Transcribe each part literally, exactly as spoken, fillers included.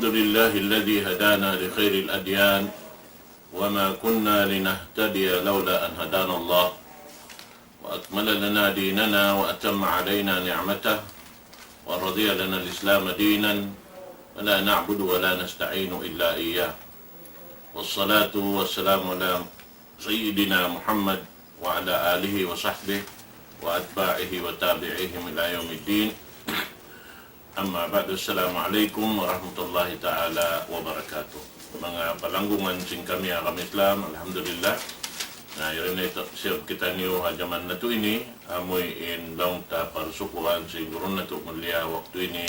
الحمد لله الذي هدانا لخير الأديان وما كنا لنهتدي لولا أن هدانا الله وأكمل لنا ديننا وأتم علينا نعمته ورضي لنا الإسلام دينا ولا نعبد ولا نستعين إلا إياه. والصلاة والسلام على سيدنا محمد وعلى آله وصحبه وأتباعه وتابعيهم إلى يوم الدين. أما بعد، السلام عليكم ورحمة الله تعالى وبركاته. Manga palanggungan sin kami ha agama Islam, alhamdulillah. Na, yari na ita-, siya kitaniyu ha jaman natu' ini, amuin laung ta parsukuhan sin guru natu' mulia waktu ini,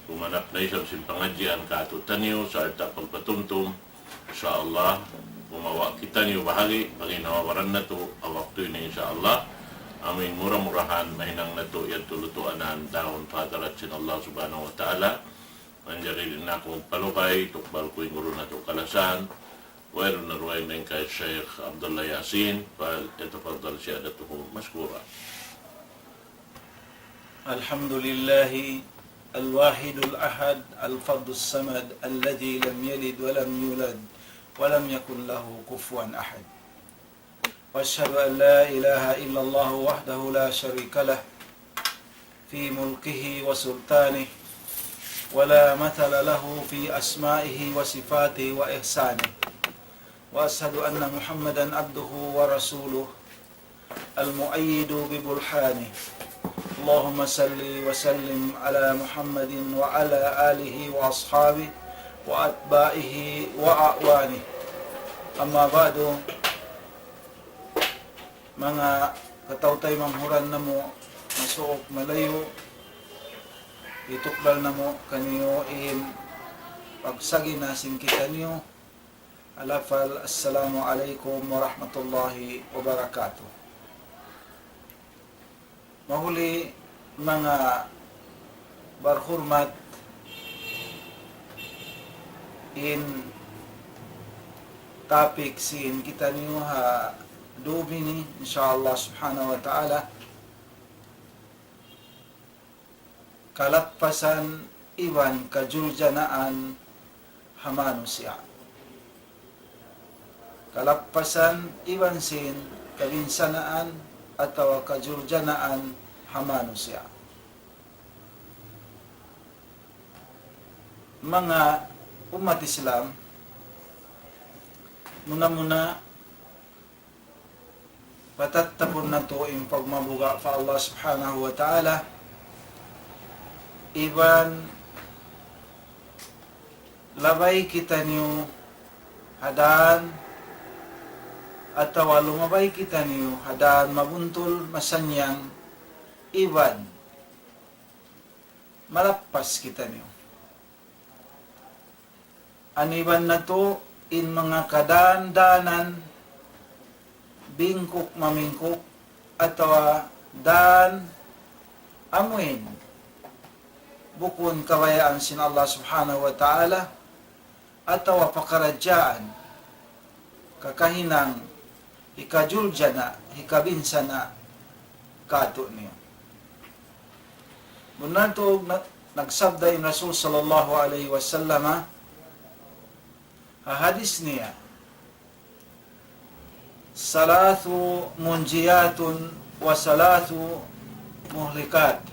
kumanap na isab sin pangadjian katu'taniyu, sarta' pagpatumtum, insya Allah, gumawa' kitaniyu bahagi', bang in nawawaran natu', ha waktu ini, insya Allah, amuin mura-murahan, mahinang natu', yan tulutuanan, daun pa hadarat sin Allah Subhanahu wa Ta'ala, manjari na aku palugay, tukbal ku in guru natu' kalasahan, wayruun na dugaing dayn kan Sheikh Abdullah Yasin, فليتفضل سيادته مشكورا. الحمد لله الواحد الأحد الفرد الصمد الذي لم يلد ولم يولد ولم يكن له كفوا أحد. وأشهد أن لا إله إلا الله وحده لا شريك له في ملكه وسلطانه ولا مثل له في أسمائه وصفاته وإحسانه. وأشهد أن محمدا عبده ورسوله المؤيد ببرهانه. اللهم صل وسلم على محمد وعلى آله وأصحابه وأتباعه وأعوانه. أما بعد، manga kataw-taymanghuran namu', masuuk malayu', hitukbal namu' kaniyu in pagsagina sin kitaniyu, ha lafal, Assalamu alaykum warahmatullahi wabarakatuh. Mahuli manga barhurmat, in topic sin kitaniyu ha dum ini, insya Allah subhanahu wa ta'ala, kalappasan iban kajuljanaan ha manusiya'. Kalappasan iban sin kabinsanaan atawa kajuljanaan ha manusiya'. Manga ummat Islam, muna-muna patattapun natu' in pagmabuga' pa Allah Subhanahu wa Ta'ala, iban labay kitaniyu ha dān, atawa lumabay kitaniyu ha dān mabuntul, masannyang, iban malappas kitaniyu. Aniban natu' in manga kadān-dānan, bingkuk-mamingkuk, atawa dān amuin bukun kabayaan sin Allah Subhanahu wa Ta'ala, atawa pakaradjaan kakahinang hikajuljana', hikabinsana' kātu'niyu. Bunnal tuud na-, nagsabda in Rasul sallallahu alayhi wasallam ha hadis niya, ثلاث منجيات وثلاث مهلكات.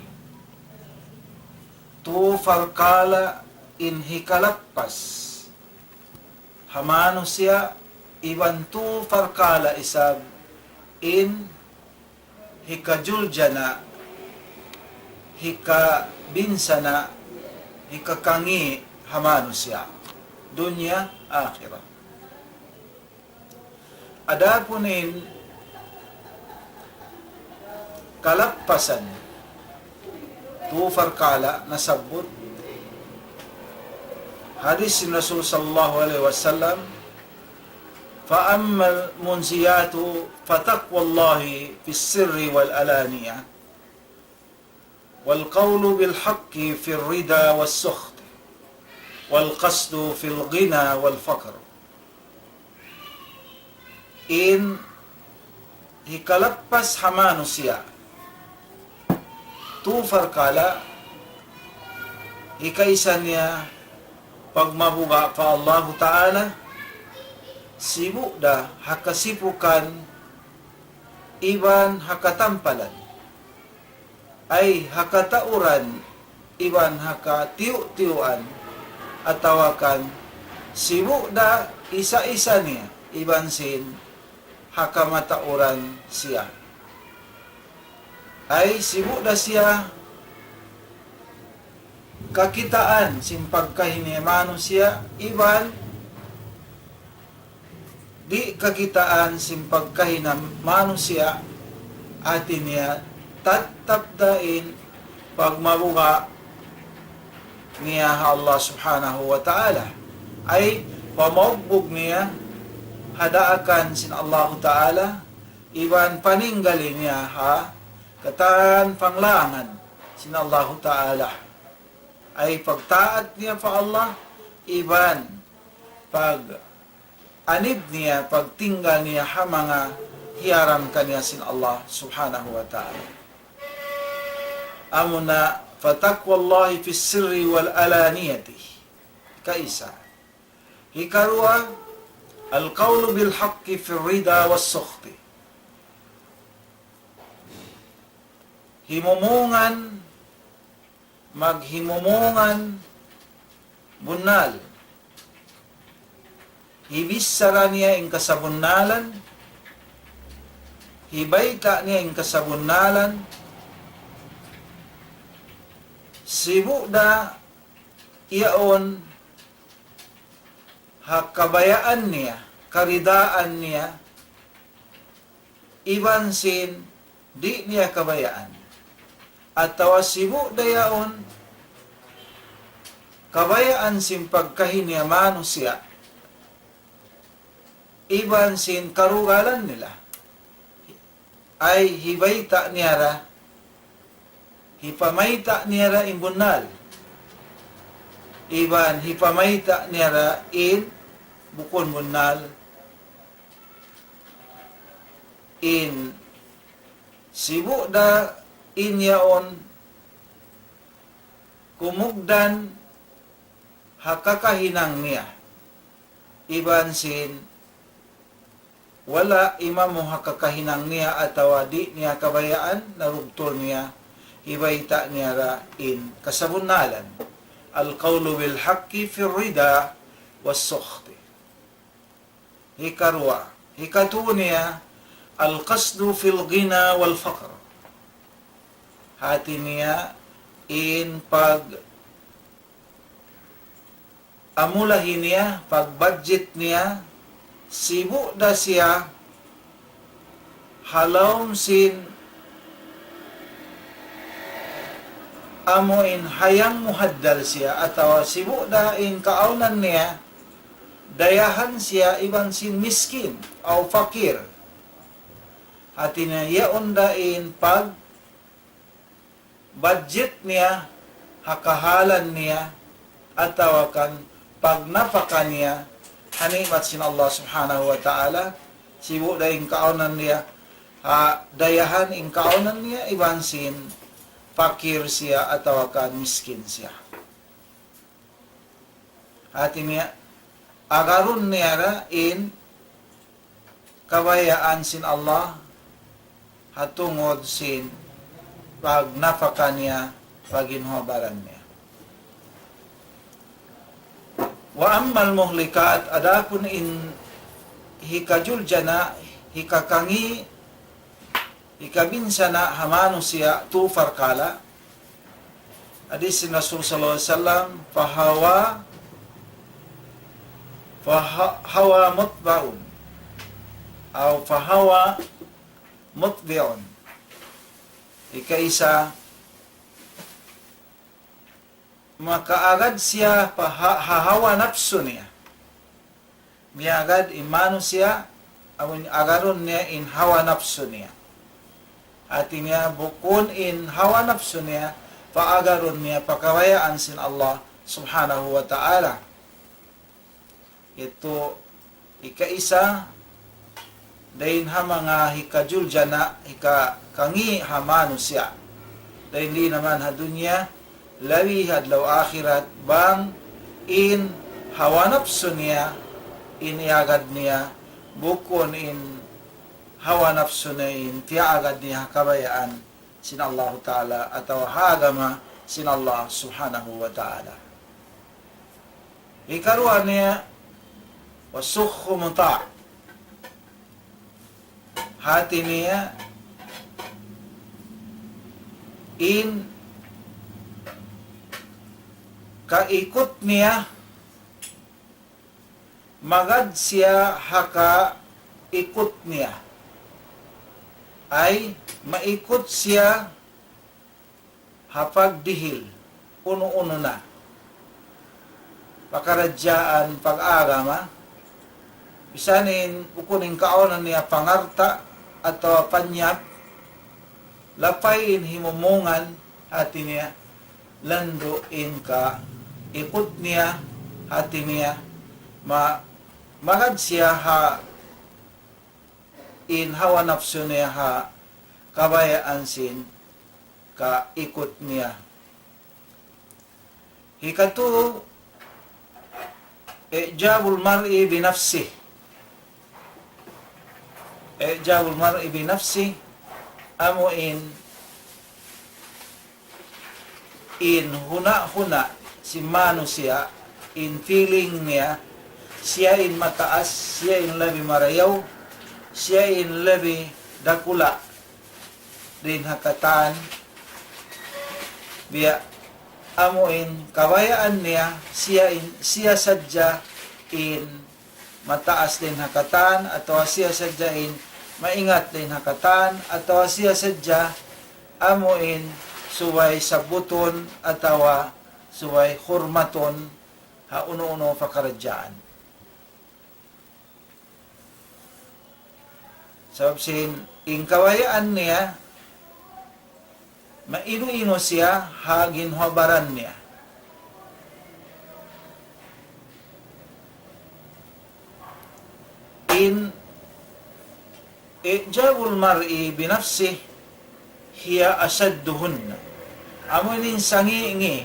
Tu parkala' in hikalappas ha manusiya', iban tu parkala' isab in hikajuljana', hikabinsana', hikakangi' ha manusiya', dunya, akhirat. Adapun in kalappasan tu parkala' nasabbut, hadis sin Rasul sallallahu alayhi wasallam, فأما المنجيات فتقوى الله في السر والعلانية، والقول بالحق في الرضا والسخط، والقصد في الغنى والفقر. In hikalappas ha manusiya' tu parkala', hikaisa niya pagmabuga' pa Allahu Ta'ala, sibu' da ha kasipukan iban ha katampalan, ay ha katauran iban ha katiyu'-tiyuan, atawa kan sibu' da isa-isa niya iban sin ha kamatauran siya. Ay sibu' da siya kakitaan sin pagkahi niya manusiya', iban di' kakitaan sin pagkahi niya manusiya', hati niya tattap da in pagmabuga' niya ha Allah Subhanahu wa Ta'ala. Ay pamaugbug niya ha daakan sin Allahu Ta'ala, iban paninggali niya ha katan panglangan sin Allahu Ta'ala. Ay pagtaat niya pa Allah, iban pag-anib niya, pagtinggal niya ha manga hiyaram kaniya sin Allah Subhanahu wa Ta'ala. Amuna, فتقوى الله في السر والعلانية. Kaisa. Hikaruwa, القول بالحق في الرضا والسخط. Himumungan, maghimumungan bunnal. Hibichara niya in kasabunnalan, hibayta' niya in kasabunnalan, sibu' da yaun ha kabayaan niya, karidaan niya, iban sin di' niya kabayaan. Atawa sibu' da yaun kabayaan sin pagkahi niya manusiya', iban sin karugalan nila. Ay hibayta' niya ra, hipamayta' niya ra in bunnal, iban hipamayta' niya ra in bukun bunnal. In sibu' da in yaun kumugdan ha kakahinang niya, iban sin wala' imamu ha kakahinang niya atawa di' niya kabayaan, narugtul niya, hibayta' niya ra in kasabunnalan. القول بالحق في الرضا والسخط. Hikaruwa, hikatu niya, القصد في الغنى والفقر. Hati niya in pag amulahi niya, pag-budget niya, sibu' da siya ha lawm sin amu in hayang muhaddal siya, atawa sibu' da in kaawnan niya, dayahan siya iban sin miskin, aw fakir. Hati niya, yaun da in pag budget niya, ha kahalan niya, atawa kan pagnapaka niya, ha ni'mat sin Allah Subhanahu wa Ta'ala, sibu' da in kaawnan niya, ha dayahan in kaawnan niya, iban sin fakir siya, atawa kan miskin siya. Hati niya, agarun niya ra in kabayaan sin Allah ha tungud sin pagnapaka niya, paghinhubaran niya. وأما المهلكات, adapun in hikajuljana', hikakangi', hikabinsana' ha manusiya' tu parkala', hadis sin Rasul sallallahu alayhi wasallam, فهوى، فهوى متبع، أو فهوى متبع. Hikaisa, makaagad siya pa ha-, ha hawa napsu niya. Miyagad in manusiya', amun agarun niya in hawa napsu niya. Hati niya bukun in hawa napsu niya, paagarun niya pa kabayaan sin Allah Subhanahu wa Ta'ala. Yadtu hikaisa, dayn ha manga hikajuljana', hikakangi' ha manusiya'. Dayn di' na man ha dunya, labi ha adlaw akhirat, bang in hawa napsu niya in iyagad niya, bukun in hawa napsu niya in tiyaagad niya ha kabayaan sin Allahu Ta'ala atawa ha agama sin Allah Subhanahu wa Ta'ala. Hikaruwa niya, والسخ مطاع. Hati niya, in kaikut niya, magad siya ha kaikut niya. Ay, maikut siya ha pagdihil, unu-unu na. Pakaradjaan pag-agama, bisan in bukun in kaunan niya pangalta' atawa panyap, lapay in himumungan, hati niya, landu' in kaikut niya, hati niya, ma-, magad siya ha in hawa napsu niya ha kabayaan sin kaikut niya. Hikatu, إعجاب المرء بنفسه. إعجاب المرء بنفسه, amu in, in huna-huna sin manusiya', in feeling niya, siya in mataas, siya in labi marayaw, siya in labi dakula' dayn ha katan, biya' amu in kabayaan niya, siya in, siya sadja in mataas dayn ha katan, atawa siya sadja in maingat dayn ha katan, atawa siya sadja amu in subay sabbutun, atawa subay hurmatun, ha unu-unu pakaradjaan. Sabab sin in kabayaan niya, mainu-inu siya ha ginhawa-baran niya. In إعجاب المرء بنفسه هي أشدهن. Amu ini in sangi'-ngi'.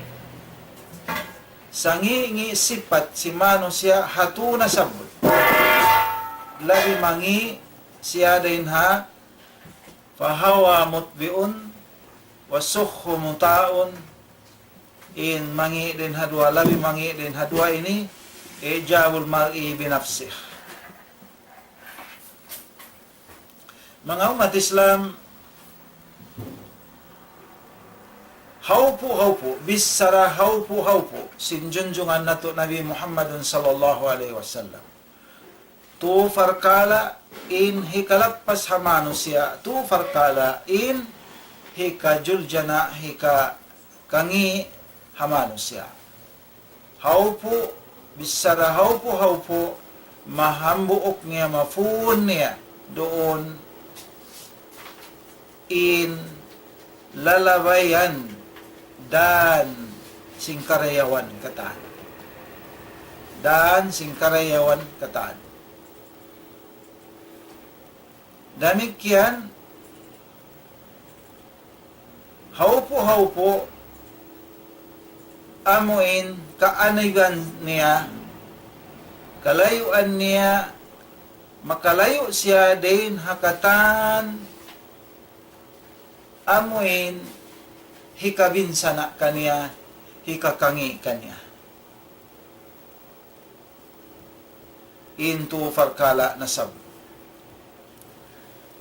Sangi'-ngi' sipat sin manusiya' ha tū nasabbut. Labi mangi' siya dayn ha فهوى مطبع وسخ مطاع. In mangi' dayn ha duwa, labi mangi' dayn ha duwa ini, إعجاب المرء بنفسه. Manga ummat Islam, haupu'-haupu', bichara haupu'-haupu' sin junjungan natu' Nabi Muhammadun sallallahu alayhi wasallam. Tū parkala' in hikalappas ha manusiya', tū parkala' in hikajuljana', hikakangi' ha manusiya'. Haupu', bichara haupu'-haupu', mahambuuk niya, mapun niya duun in lalabayan dan sin karayawan katan. Dan sin karayawan katan. Damikkiyan, haupu'-haupu', amu in kaaniban niya, kalayuan niya, makalayu' siya dayn ha katan, amu in hikabinsana' kaniya, hikakangi' kaniya. In tū parkala' nasabbut.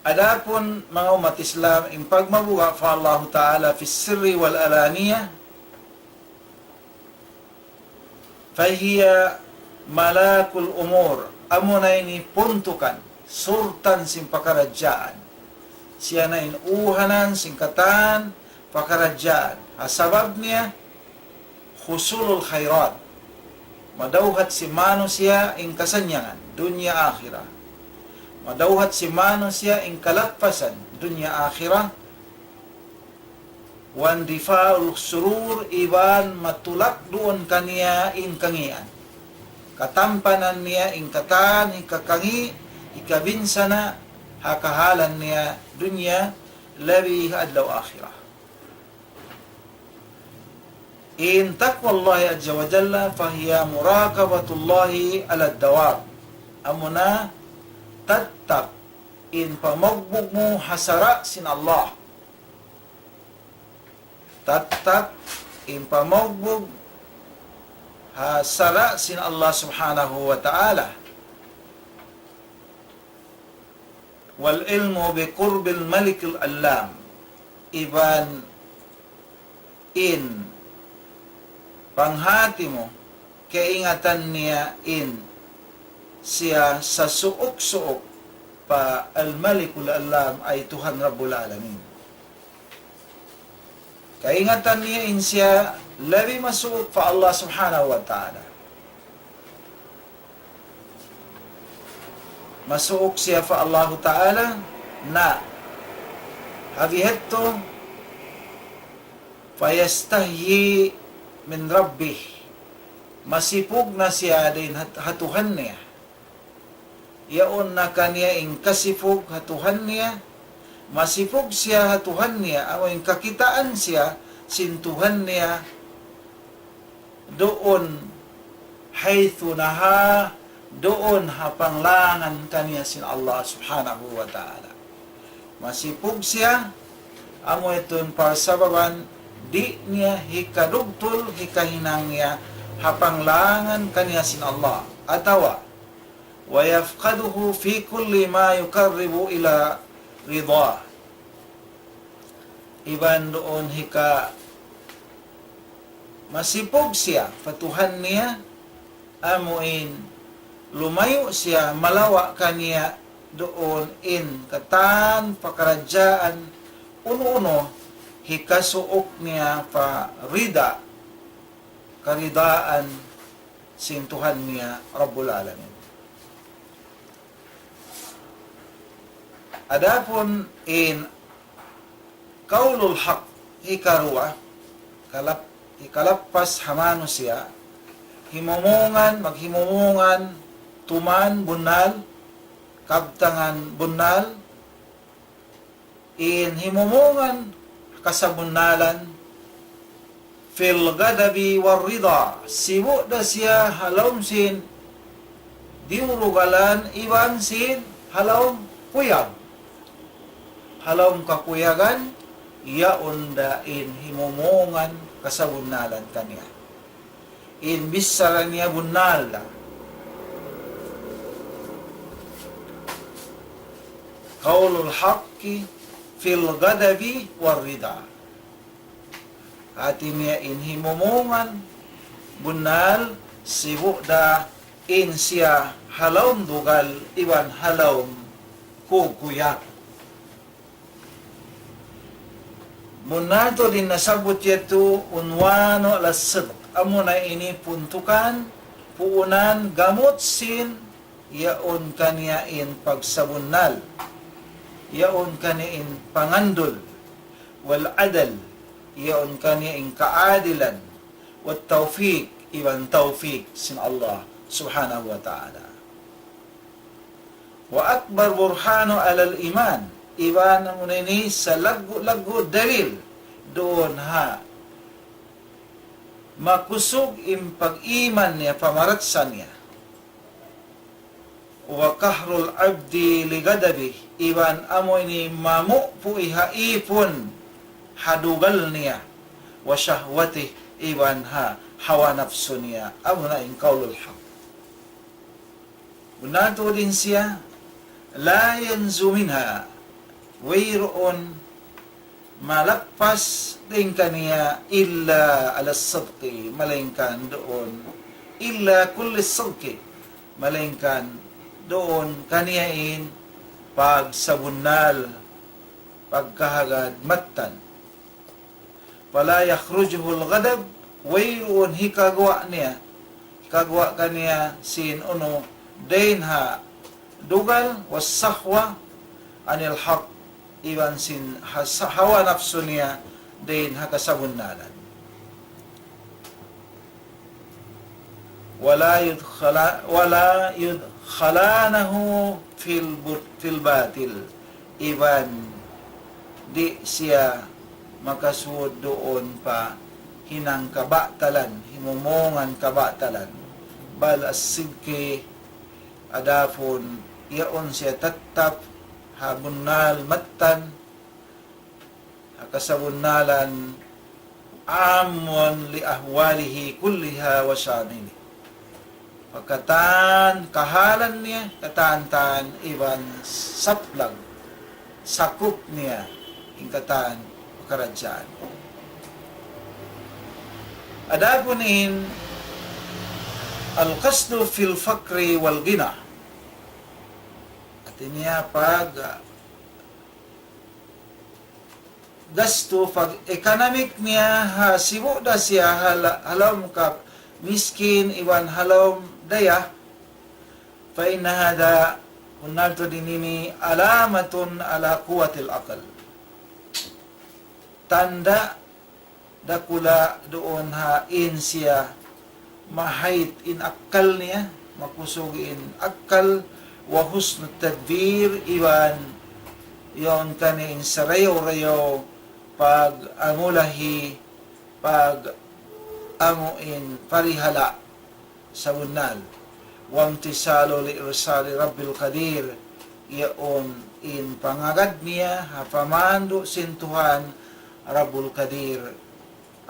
Adapun manga ummat Islam, in pagmabuga' pa Allahu Ta'ala في السر والعلانية, فهي ملاك الأمور. Amuna ini puntukan, sultan sin pakaradjaan. Siya na in uhanan sin katan pakaradjaan. Ha sabab niya, حصول الخيرات. Madawhat sin manusiya' in kasannyangan, dunya akhirat. Madawhat sin manusiya' in kalappasan, dunya akhirat. واندفاع الشرور, iban matulak duun kaniya in kangian. Katampanan niya in katan hikakangi', hikabinsana', ha kahalan niya dunya, labi ha adlaw akhirat. In taqwallahi azza wa jalla, fahiya muraqabatullahi ala dawam. Amuna tattap in pamagbug mu ha sara' sin Allah. Tattap in pamagbug ha sara' sin Allah subhanahu wa ta'ala. Wal ilmu bi qurbil malikil allam. Iban in panghati mu, kaingatan niya in siya sasuuk-suuk pa Al-Malikul Allam, ay Tuhan Rabbul Alamin. Kaingatan niya in siya labi masuuk pa Allah Subhanahu wa Ta'ala. Masuuk siya pa Allahu Ta'ala, na ha biha' yadtu, fayastahyi min rabbih. Masipug na siya dayn ha, ha Tuhan niya. Yaun na kaniya in kasipug ha Tuhan niya. Masipug siya ha Tuhan niya, amu in kakitaan siya sin Tuhan niya duun, haythu naha, duun ha panglangan kaniya sin Allah Subhanahu wa Ta'ala. Masipug siya, amu yadtu in parsababan di' niya hikadugtul, hikahinang niya ha panglangan kaniya sin Allah. Atawa, wa yafqaduhu fi kulli ma yuqarribu ila ridha. Iban duun hika masipug siya pa Tuhan niya, amu in lumayu' siya malawa' kaniya duun in katan pakaradjaan unu-unu hikasuuk niya pa rida, karidaan sin Tuhan niya Rabbul Alamin. Adapun in qawlul haq, hikaruwa, kalap-, hikalappas ha manusiya', himumungan, maghimumungan, tuman bunnal, kabtangan bunnal, in himumungan kasabunnalan, fil ghadabi war rida, sibu' da siya ha lawm sin diyurugalan iban sin ha lawm kuyag. Ha lawm kakuyagan, yaun da in himumungan kasabunnalan kaniya. In bichara niya bunnal da. Qawlul haqqi fil ghadabi war rida. Hati niya in himumungan bunnal sibu' da in siya ha lawm dugal iban ha lawm kukuyag. Bunnal tuud in nasabbut yadtu unwanu ala sidq. Amuna ini puntukan, puunan, gamut sin, yaun kaniya in pagsabunnal, yaun kaniya in pangandul, wal adl, yaun kaniya in kaadilan, wat tawfiq, iban tawfiq sin Allah Subhanahu wa Ta'ala. Wa akbar burhanu alal iman. Iban amuna ini salaggu'-laggu' dalil duun ha makusug in pag-iman niya, pamaratsa niya. Wa qahrul abdi li ghadabihi. Iban amu ini mamupu'i ha ipun ha dugal niya. Wa shahwatihi. Iban ha hawa napsu niya. Amuna in qawlul haq. Bunnal tuud in siya, la yanju minha, wayruun malappas dayn kaniya illa ala sidqi, malaingkan duun, illa kulli sidqi, malaingkan duun kaniya in pagsabunnal, pagkahagad mattan. Fala yakhrujuhul ghadab, wayruun hikaguwa' niya, hikaguwa' kaniya sin unu dayn ha dugal, was shahwa anil haq, iban sin ha-, sa-, hawa napsu niya dayn ha kasabunnalan. Wala yudkhala-, wala yudkhalanahu fil but-, fil batil. Iban di' siya makasud duun pa hinang kabatalan, himumungan kabatalan. بل الصدق, adapun yaun siya tattap ha bunnal mattan, ha kasabunnalan, عام لأحواله كلها وشامله. Pa katan kahalan niya, katan-katan iban saplag, sakup niya, in katan pakaradjaan. Adapun in القصد في الفقر والغنى. Hati niya pag gastu, pag economic niya ha sibu' da siya ha la-, ha lawm kamiskin iban ha lawm dayah, فإن هذا, bunnal tuud in ini, علامة على قوة العقل. Tanda' dakula' duun ha in siya mahait in akkal niya, makusug in akkal, وحسن التدبير, iban yaun kaniya in sarayaw-rayaw pag-amulahi, pag-amu in parihala' sabunnal. وامتثال لإرشاد رب القدير, yaun in pangagad niya ha pamandu' sin Tuhan Rabbul Qadir,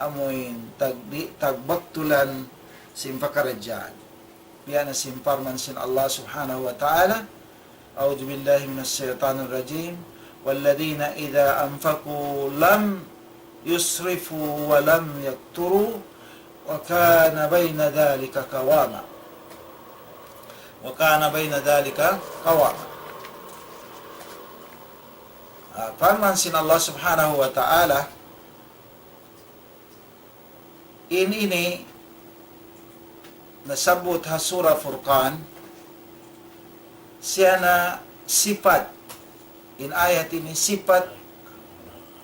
amu in tagdi-, tagbaktulan sin pakaradjaan. Biya' na sin parman sin Allah Subhanahu wa Ta'ala, أعوذ بالله من الشيطان الرجيم. والذين إذا أنفقوا لم يسرفوا ولم يقتروا وكان بين ذلك قواما. وكان بين ذلك قواما. Ah, parman sin Allah Subhanahu wa Ta'ala, in ini nasabbut ha Surah Furqan, siya na sipat, in ayat ini sipat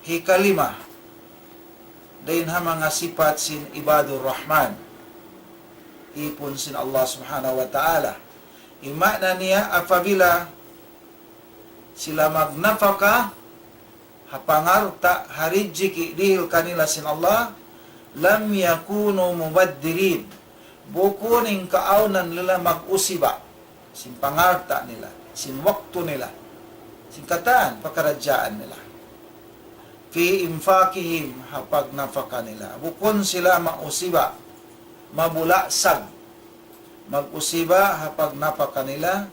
hikalima dayn ha manga sipat sin Ibadur Rahman, ipun sin Allah Subhanahu wa Ta'ala. In maana niya, apabila sila magnapaka ha pangalta', ha rijiki' dihil kanila sin Allah, لم يكونوا مبذرين. Bukun in kaawnan nila mag-usiba sin pangalta' nila, sin waktu nila, sin katan pakaradjaan nila. في إنفاقهم, ha pagnapaka nila. Bukun sila mausiba, mabulaksag, mag-usiba ha pagnapaka nila.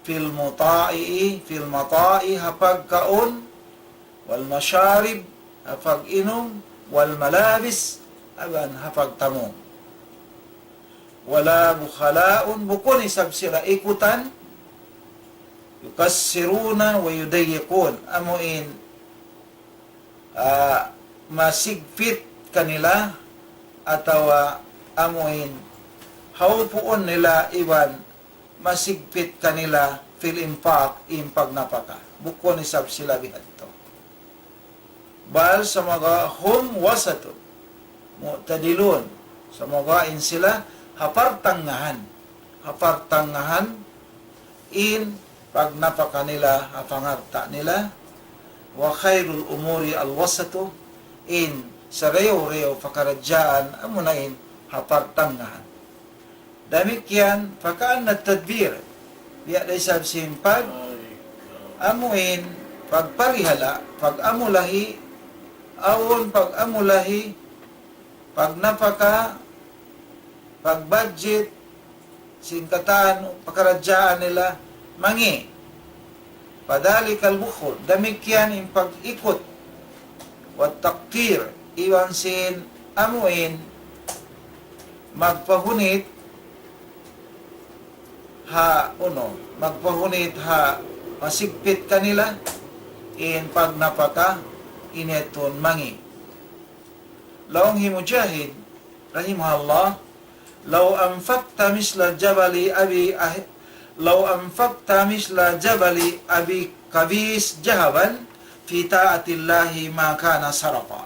في المطاعم, في المطاعم, ha pagkaun, والمشارب, ha pag-inum, والملابس, iban ha pagtamung. ولا بخلاء, bukun isab sila ikutan, يقصرون ويضيقون, amu in, ah, masigpit kanila, atawa amu in haupuun nila iban masigpit kanila في الإنفاق, in pagnapaka. Bukun isab sila bihadtu. بل, sumagawa', هم وسط معتدلون. Sumagawa' in sila ha partangahan. Ha partangahan in pagnapaka nila, ha pangalta' nila. وخير الأمور الوسط, in sarayaw-rayaw pakaradjaan amuna in ha partangahan. Damikkiyan, فكأن التدبير, biya' da isab sin pag-, amu in, pagparihala', pag-amulahi, awn pag-amulahi, pagnapaka, pagbudget, sin katan pakaradjaan nila, mangi'. فذلك البخل, damikkiyan in pag-ikut, والتقتير, iban sin amu in magpahunit ha, unu, magpahunit ha masigpit kanila in pagnapaka, in yadtu mangi'. Laung hi Mujahid, rahimahullah, لو أنفقت مثل جبل أبي أه-، لو أنفقت مثل جبل أبي قبيس ذهبا في طاعة الله ما كان سرفا.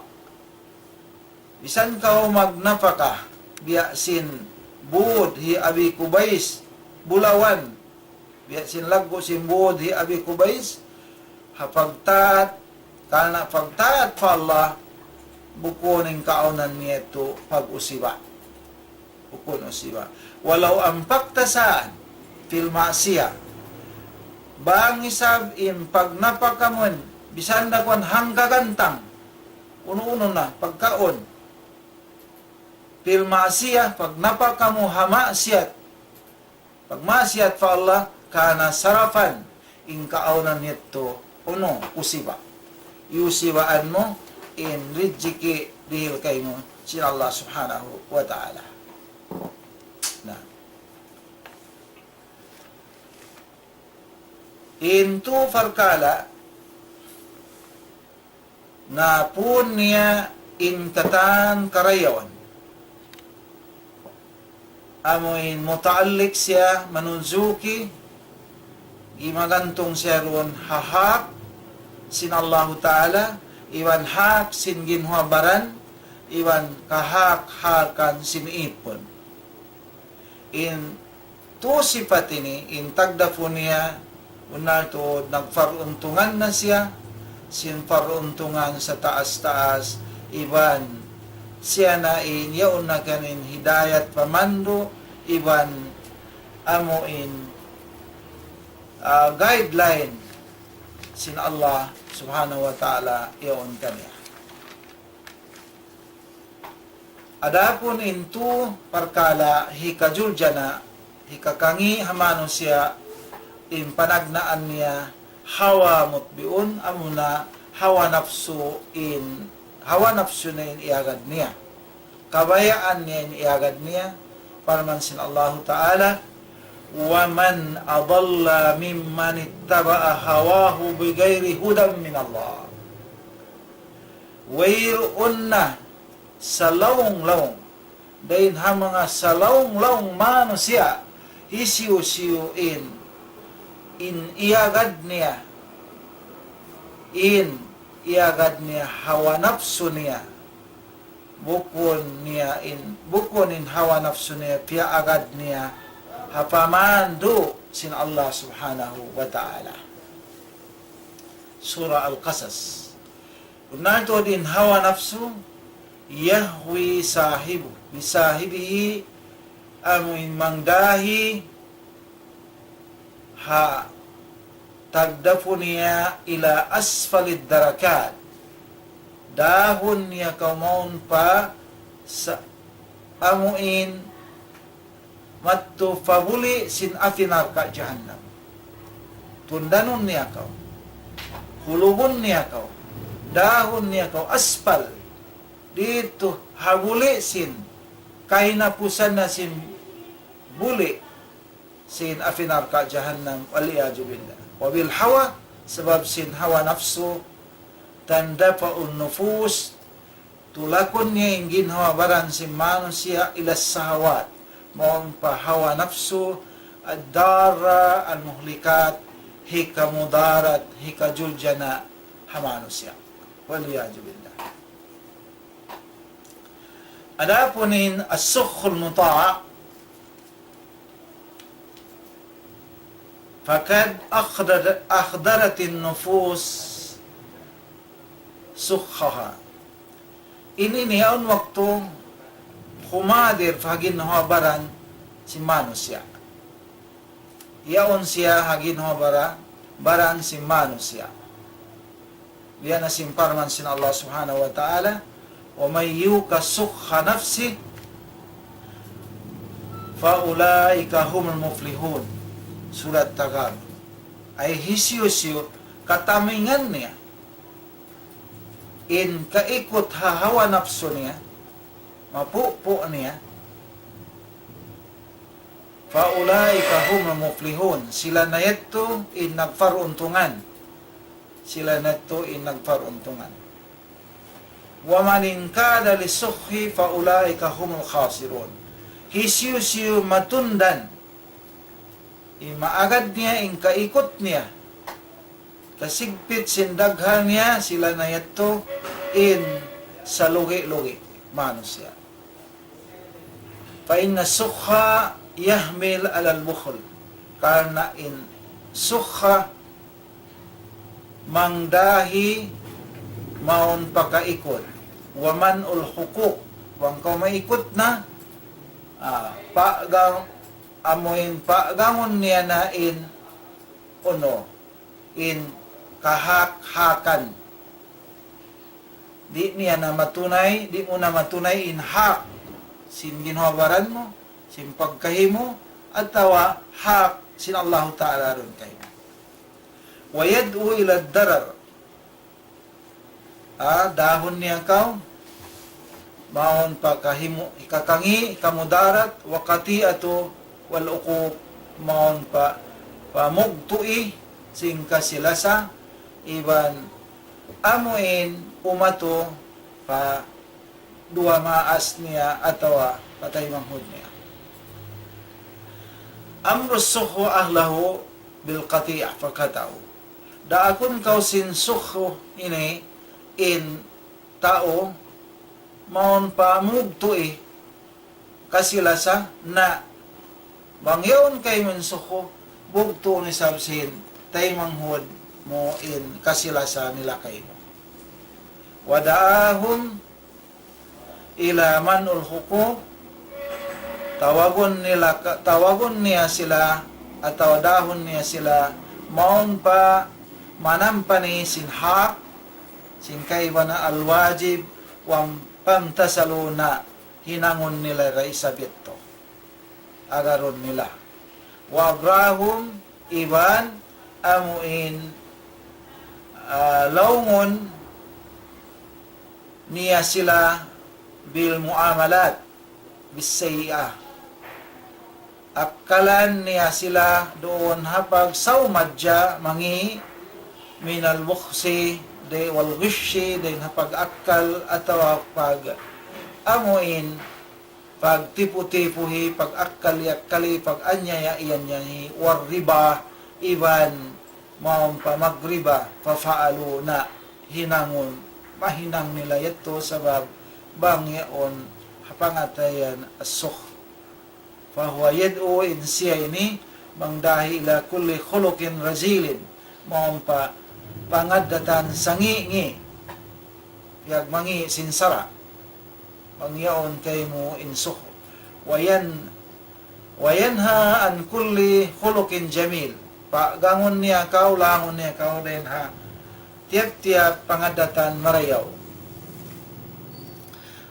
Misan kaw magnapaka biya' sin būd hi Abi Kubais, bulawan, biya' sin laggu' sin būd hi Abi Kubais, ha pagtaat, karna' pagtaat pa Allah, bukun in kaawnan niya yadtu pag-usiba. Bukun usiba. ولو أنفقت ساعة في المعصية. Bang isab in pagnapak kamu, misan da kuwan hangka gantang. Unu-unu na, pagkaun. في المعصية, pagnapak kamu ha maksiat. Pagmaksiat pa Allah, كان سرفا, in kaawnan yadtu, unu, usiba. Iyusibaan mu in rijiki' dihil kaymu sin Allah Subhanahu wa Ta'ala. Na. In tū parkala', na pun niya in katan karayawan. Amu in mutaallik siya manunjuki, gimagantung siya duun ha hak sin Allahu Ta'ala, iban hak sin ginhawa-baran, iban kahak-hakan sin ipun. In tū sipat ini, in tagdapu niya, bunnal tuud nagparuntungan na siya, sin paruntungan sataas-taas, iban siya na in yaun na kaniya in hidayat pamandu', iban amu in, ah, guideline sin Allah Subhanahu wa Ta'ala yaun kaniya. Adapun in tū parkala' hikajuljana', hikakangi' ha manusiya', in panagnaan niya hawa mutbi'un, amuna hawa napsu in, hawa napsu na in iyagad niya. Kabayaan niya in iyagad niya, parman sin Allahu Ta'ala, ومن أضل ممن اتبع هواه بغير هدى من الله. Wayruun na salaung-laung, dayn ha manga salaung-laung manusiya', hisiyu-siyu in, in iyagad niya, in iyagad niya hawa napsu niya, bukun niya in, bukun in hawa napsu niya piyaagad niya ha pamandu' sin Allah Subhanahu wa Ta'ala. Surah Al-Qasas. Bunnal tuud in hawa napsu, يهوي صاحبه، بصاحبه, amu in mangdahi ha tagdapu niya إلى أسفل الدركات. Dahun niya kaw mawn pa sa-, amu in madtu pa buli' sin api narka' jahannam. Tundanun niya kaw. Hulugun niya kaw. Dahun niya kaw asfal. Didtu ha buli' sin kahinapusan na sin buli' sin api narka' jahannam, والعياذ بالله. وبالهوى, sabab sin hawa napsu, تندفع النفوس, tulakun niya in ginhawa-baran sin manusiya' إلى الشهوات, mawn pa hawa napsu, الضارة المهلكات, hikamudarat, hikajuljana' ha manusiya'. والعياذ بالله. Adapun in الشح المطاع, فقد أخضر-، أخضرت النفوس شحها. In ini yaun waktu humadir pa ginhawa-baran sin manusiya'. Yaun siya ha ginhawa-bara-, baran sin manusiya'. Biya' na sin parman sin Allah Subhanahu wa Ta'ala, ومن يوق شح نفسه فأولئك هم المفلحون. Surat Taghabun. Ay hisiyu-siyu katamingan niya in kaikut ha hawa napsu niya, mapupu' niya, فأولئك هم المفلحون. Sila na yadtu in nagparuntungan. Sila na yadtu in nagparuntungan. ومن انقاد للشح فأولئك هم الخاسرون. Hisiyu-siyu matundan, imaagad niya in kaikut niya, kasigpit sin daghal niya, sila na yadtu in salugi'-lugi' manusiya'. فإن الشح يحمل على البخل. Karna' in shuh mangdahi mawn pa kaikut. ومنع الحقوق. Bang kaw maikut na, ah, pagang-, amuin pagangun niya na in, unu, in kahak-hakan. Di' niya na matunay, di' mu na matunay in hak sin ginhawa-baran mu, sin pagkahi mu, atawa hak sin Allahu Ta'ala duun kaymu. ويدعو إلى الضرر. Ah, dahun niya kaw, mawn pa kahimu-, hikakangi', hikamudarat, وقطيعة الحقوق, mawn pa, pa mugtu'i sin kasi-lasa, iban amuin umatu pa duwa maas niya atawa pa taymanghud niya. أمر السخف أهله بالقطيعة فقطعه. Daakun kaw sin sukhu ini in tau mawn pa mugtu'i kasi-lasa na bang yaun kaymu in sukhu, bugtuun isab sin taymanghud mu in kasi-lasa nila kaymu. ودعاهم إلى منع الحقوق, tawagun nila ka-, tawagun niya sila, atawa dahun niya sila, mawn pa manampani sin hak, sin kaibanan al-wajib, وامتثلوا, na hinangun nila da isab yadtu. Agarun nila. وأبراهم, iban amuin, ah, laungun niya sila بالمعاملات السيئة. Akkalan niya sila duun ha pagsawmadja mangi' من البخس, dayn والغش, dayn ha pag-akkal atawa pag-, amuin, pagtipu-tipuhi, pag-akkal-akkali, pag-anyaya-anyayahi, والربا, iban mawn pa magriba, ففعلوا, na hinangun, mahinang nila yadtu sabab bang yaun ha pangatayan as-sukh. فهو يدعو, in siya ini mangdahi, إلى كل خلق رذيل, mawn pa pangaddatan sangi'-ngi', piyagmangi' sin sara', bang yaun kaymu in sukh. وين-, وينهى عن كل خلق جميل. Pagangun niya kaw, laungun niya kaw dayn ha tiyap-tiyap pangaddatan marayaw.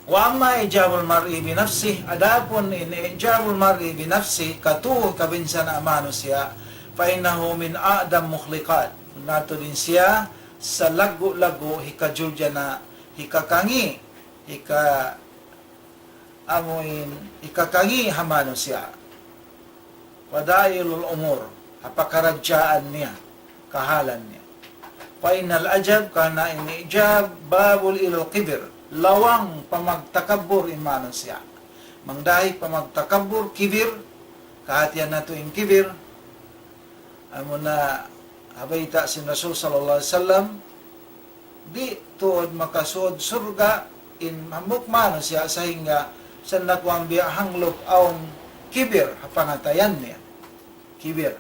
وأما إعجاب المرء بنفسه, adapun in إعجاب المرء بنفسه, katu' kabinsan ha manusiya', فإنه من أعظم الموبقات. Natu' din siya salaggu'-laggu' hikajuljana', hikakangi', hika-, amuin hikakangi' ha manusiya'. فضائع الأمور, ha pakaradjaan niya, kahalan niya. فإن العجب, karna' in ijab, باب إلى الكبر, lawang pa magtakabbur in manusiya'. Mangdahi pa magtakabbur, kibir, kahatihan natu' in kibir, amuna ha bayta' sin Rasul sallallahu alayhi wasallam, di' tuud makasud surga' in hambuuk manusiya' sahingga sannak wang biya' hanglup awn kibir ha pangatayan niya. Kibir.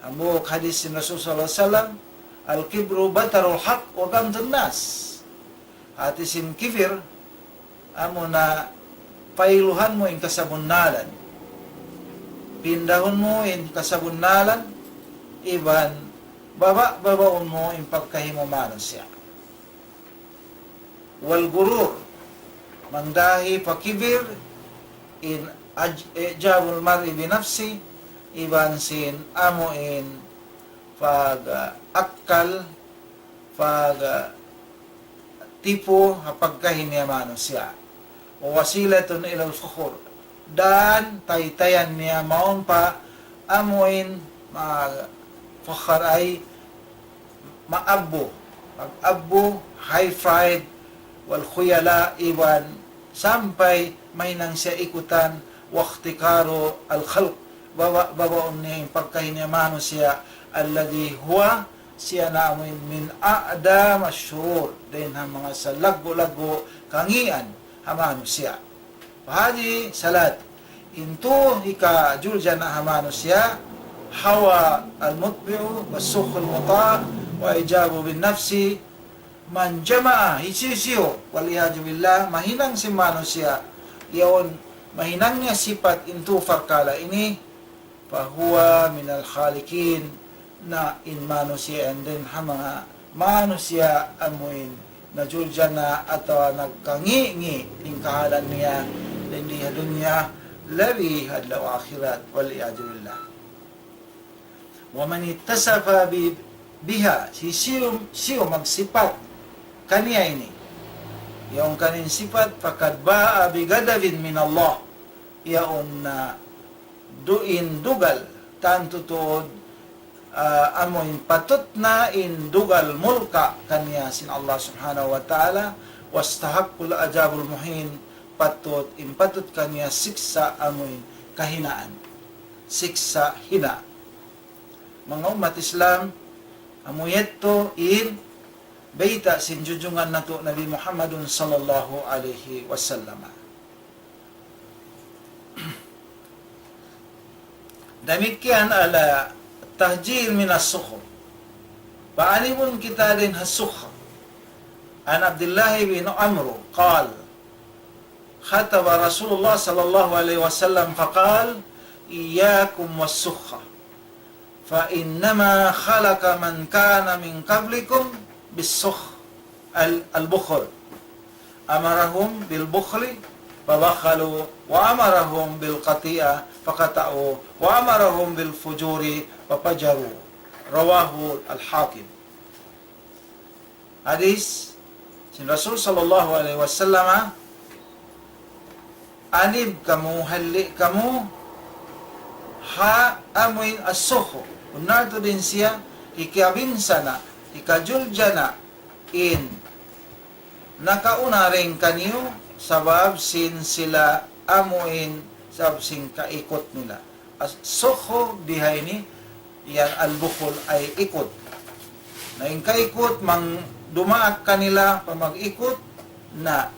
Hambuuk hadis sin Rasul sallallahu alayhi wasallam, الكبر بطر الحق وغمط الناس. Hati sin kibir, amuna pailuhan mu in kasabunnalan. Pindahun mu in kasabunnalan, iban baba'-babaun mu in pagkahi mu manusiya'. والغرور, mangdahi pa kibir, in aj-, إعجاب المرء بنفسه, iban sin amuin pag-akkal, pag-tipu ha pagkahi niya manusiya'. ووسيلة إلى الفخر. Dan taytayan niya mawn pa amuin ma-, fakhar ay maabbu. Pag-abbu, high pride, والخيلاء, iban sampay mahinang siya ikutan, واحتقار الخلق. Baba'-babaun niya in pagkahi niya manusiya', الذي هو, siya na amuin من أعظم الشرور, dayn ha manga salaggu'-laggu' kangian ha manusiya'. فهذه ثلاث, in tū hikajuljana' ha manusiya', هوى المتبع، والسخف المطاع، والإعجاب بالنفس، من جمع, hisiyu-siyu, والعياذ بالله, mahinang sin manusiya', yaun mahinang niya sipat in tū parkala' ini, فهو من الهالكين, na in manusiya' yan dayn ha manga manusiya' amuin najuljana atawa nagkangi'-ngi' in kahalan niya dayn di ha dunya, labi ha adlaw akhirat, والعياذ بالله. ومن اتصف ب-, بها, hisiyu-siyu magsipat kaniya ini, yaun kaniya sipat, فقد باء بغضب من الله, yaun na du-, in dugal, tantu tuud, ah, amuin patut na in dugal mulka' kaniya sin Allah Subhanahu wa Ta'ala, واستحق العذاب المهين, patut, in patut kaniya siksa' amuin kahinaan. Siksa' hina'. Manga ummat Islam, amu yadtu in bayta' sin junjungan natu' Nabi Muhammadun sallallahu alayhi wasallam. Damikkiyan التحذير من السخر. Paanibun kita dayn ha sukhr. عن عبد الله بن عمرو قال: خطب رسول الله صلى الله عليه وسلم فقال: إياكم والسخر، فإنما خلق من كان من قبلكم بالسخر، ال-، البخل. أمرهم بالبخل فبخلوا، وأمرهم بالقطيعة فقطعوا، وأمرهم بالفجور ففجروا. رواه الحاكم. Hadis sin Rasul sallallahu alayhi wasallam, anib kamu, halli' kamu ha amuin as-sukhr. Bunnal tuud in siya hikabinsana', hikajuljana' in nakauna dayn kaniyu sabab sin sila amuin, sabab sin kaikut nila. As-, sukhr di ha ini, yan al-bukhl ay ikut. Na in kaikut, mang dumaak kanila pa mag-ikut, na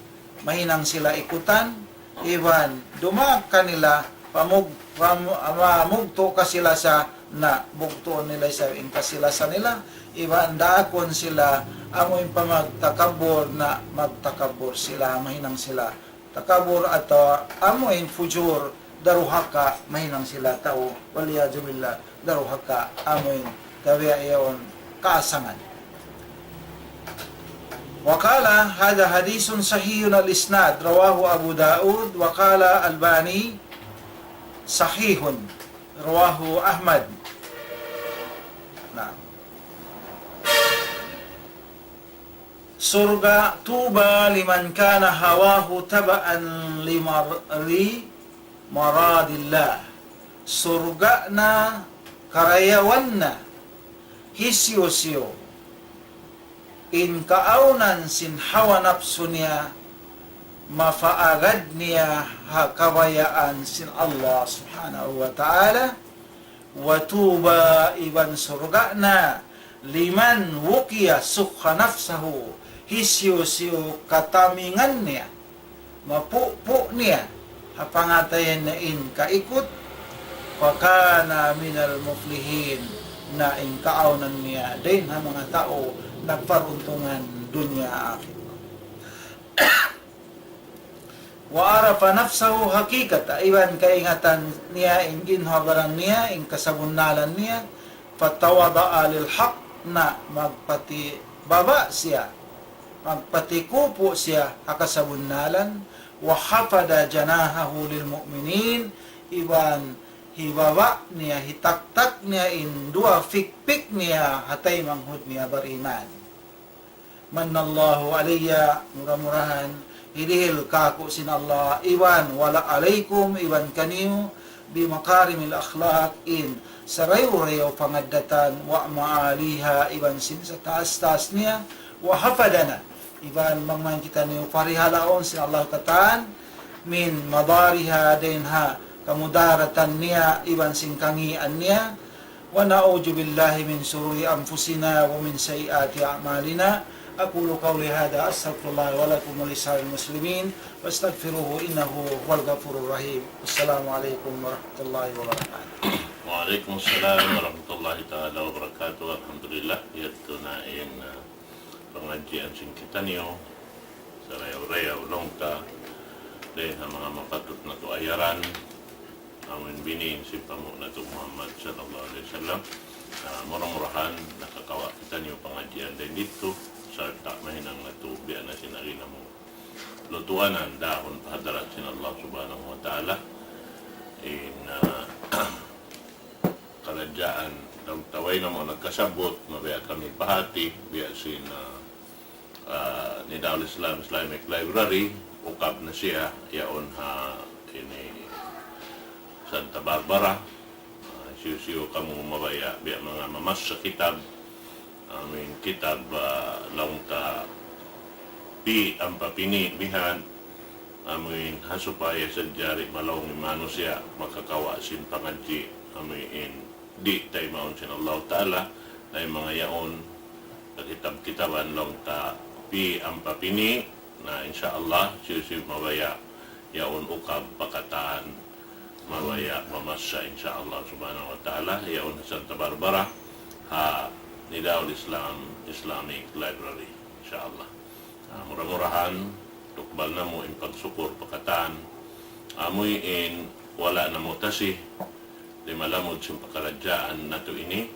mahinang sila ikutan, iban dumaak kanila, pamug-, pam-, mamugtu' kasilasa, na bugtuun nila isab in kasilasa nila, iban daakun sila, amu in pamagtakabbur, na magtakabbur sila, mahinang sila takabur atawa amu in fujur, daruhaka, mahinang sila tau, والعياذ بالله, daruhaka, amu in tabiya' yaun kaasangan. وقال: هذا حديث صحيح الإسناد، رواه أبو داود، وقال الألباني: صحيح، رواه أحمد. Naam. Surga', طوبى لمن كان هواه تبعا لمر-، لمراد الله. Surga' na karayawan na hisiyu-siyu in kaawnan sin hawa napsu niya, mapaagad niya ha kabayaan sin Allah Subhanahu wa Ta'ala, وطوبى, iban surga' na, لمن وقي سخ نفسه, hisiyu-siyu katamingan niya, mapupu' niya ha pangatayan niya in kaikut, فكان من المفلحين, na in kaawnan niya dayn ha manga tau nagparuntungan dunya akhirat. وعرف نفسه حقيقته, iban kaingatan niya in ginhawa-baran niya, in kasabunnalan niya, فتواضع للحق, na magpatibaba' siya, magpatikupu' siya ha kasabunnalan, وخفض جناحه للمؤمنين, iban hibaba' niya, hitaktak niya in duwa pikpik niya ha taymanghud niya bariman. من الله علي, mura-murahan hidihil kāku' sin Allah, iban وعليكم, iban kaniyu, بمكارم الأخلاق, in sarayaw-rayaw pangaddatan, ومعاليها, iban sin sataas-taas niya, وحفظنا, iban bang man kitaniyu parihalaun sin Allah katan, من مضارها, dayn ha kamudaratan niya, iban sin kangīan niya, ونعوذ بالله من شرور أنفسنا ومن سيئات أعمالنا. أقول قولي هذا، أستغفر الله ولكم ولسائر المسلمين، فاستغفروه إنه هو الغفور الرحيم. السلام عليكم ورحمة الله وبركاته. وعليكم السلام ورحمة الله تعالى وبركاته. Alhamdulillah, yadtu na in, uh, Pangadjian sin kitaniyu, sarayaw-rayaw laung ta, dayn ha manga mapatut natu' ayaran, amuin binin sin panghu' natu' Muhammad sallallahu alayhi wasallam. Ah, mura-murahan nakakawa' kitaniyu pangadjian dayn didtu, sarta' mahinang natu' biya' na sin agi namu' lutuanan dahun pa hadarat sin Allah Subhanahu wa Ta'ala. In, ah, karadjaan, laung ta way namu' nagkasabbut, mabaya' kami pahāti, biya' sin, ah, ah, Nidaul Islam Islamic Library, ukab na siya, yaun ha ini Santa Barbara. Ah, hisiyu-siyu kamu mabaya', biya' manga mamassa kitab, amuin kitab, ah, laung ta pi ampa pini bihan, amuin ha supaya sadja di' malaung in manusiya' makakawa' sin pangadji', amuin di' taymaun sin Allah Ta'ala, na in manga yaun, kakitab-kitaban laung ta pi ampa pini, na insya Allah, hisiyu-siyu mabaya', yaun ukab pa katan, mabaya' mamassa insya Allah Subhanahu wa Ta'ala, yaun ha Santa Barbara, ha Nidaul Islam Islamic Library, insya Allah. Ah, mura-murahan, tukbal namu' in pagsukur pa katan, amuin wala' namu' tasi, di' malamud sin pakaradjaan natu' ini.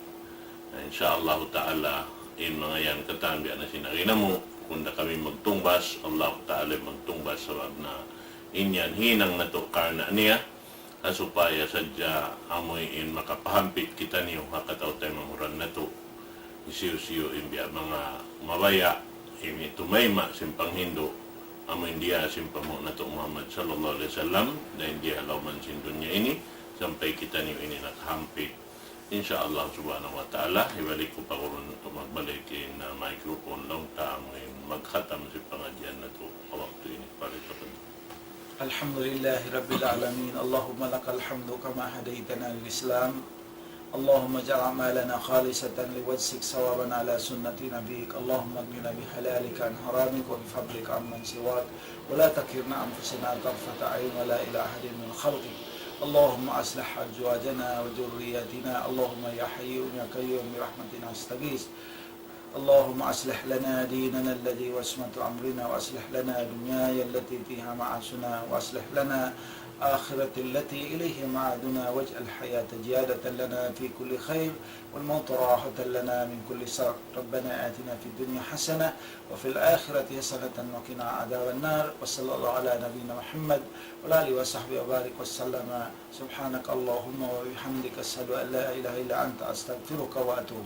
Na, insya Allahu Ta'ala, in manga yan katan biya' na sin agi namu', bukun da kami magtungbas, Allahu Ta'ala in magtungbas, sabab na in yan hinang natu' karna' niya, ha supaya sadja amuin makapahampit kitaniyu ha kataw-taymanghuran natu'. Hisiyu-siyu in biya' manga mabaya', ini tumayma' sin panghindu', amuin diya sin panghu' natu' Muhammad sallallahu alayhi wasallam, dayn di ha lawm sin dunya ini, sampay kitaniyu ini nakahampit. Insya Allah Subhanahu wa Ta'ala, hibalik ku pa guru natu' magbalik in, ah, microphone laung ta amuin magkhatam sin pangadjian natu' ha waktu ini. Pari tapun. الحمد لله رب العالمين. اللهم لك الحمد كما هديتنا للإسلام. اللهم اجعل أعمالنا خالصة لوجهك صوابا على سنة نبيك. اللهم اكفنا بحلالك عن حرامك وبفضلك عمن سواك. ولا تكلنا أنفسنا طرفة عين ولا إلى أحد من خلقك. اللهم أصلح أزواجنا وذرياتنا. اللهم يا حي يا قيوم برحمتك نستغيث. اللهم أصلح لنا ديننا الذي هو عصمة أمرنا، وأصلح لنا دنيانا التي فيها معاشنا، وأصلح لنا آخرة التي إليها معادنا، واجعل الحياة زيادة لنا في كل خير، والموت راحة لنا من كل شر. ربنا آتنا في الدنيا حسنة، وفي الآخرة حسنة، وقنا عذاب النار. وصلى الله على نبينا محمد وعلى آله وصحبه وبارك وسلم. سبحانك اللهم وبحمدك، أشهد أن لا إله إلا أنت، أستغفرك وأتوب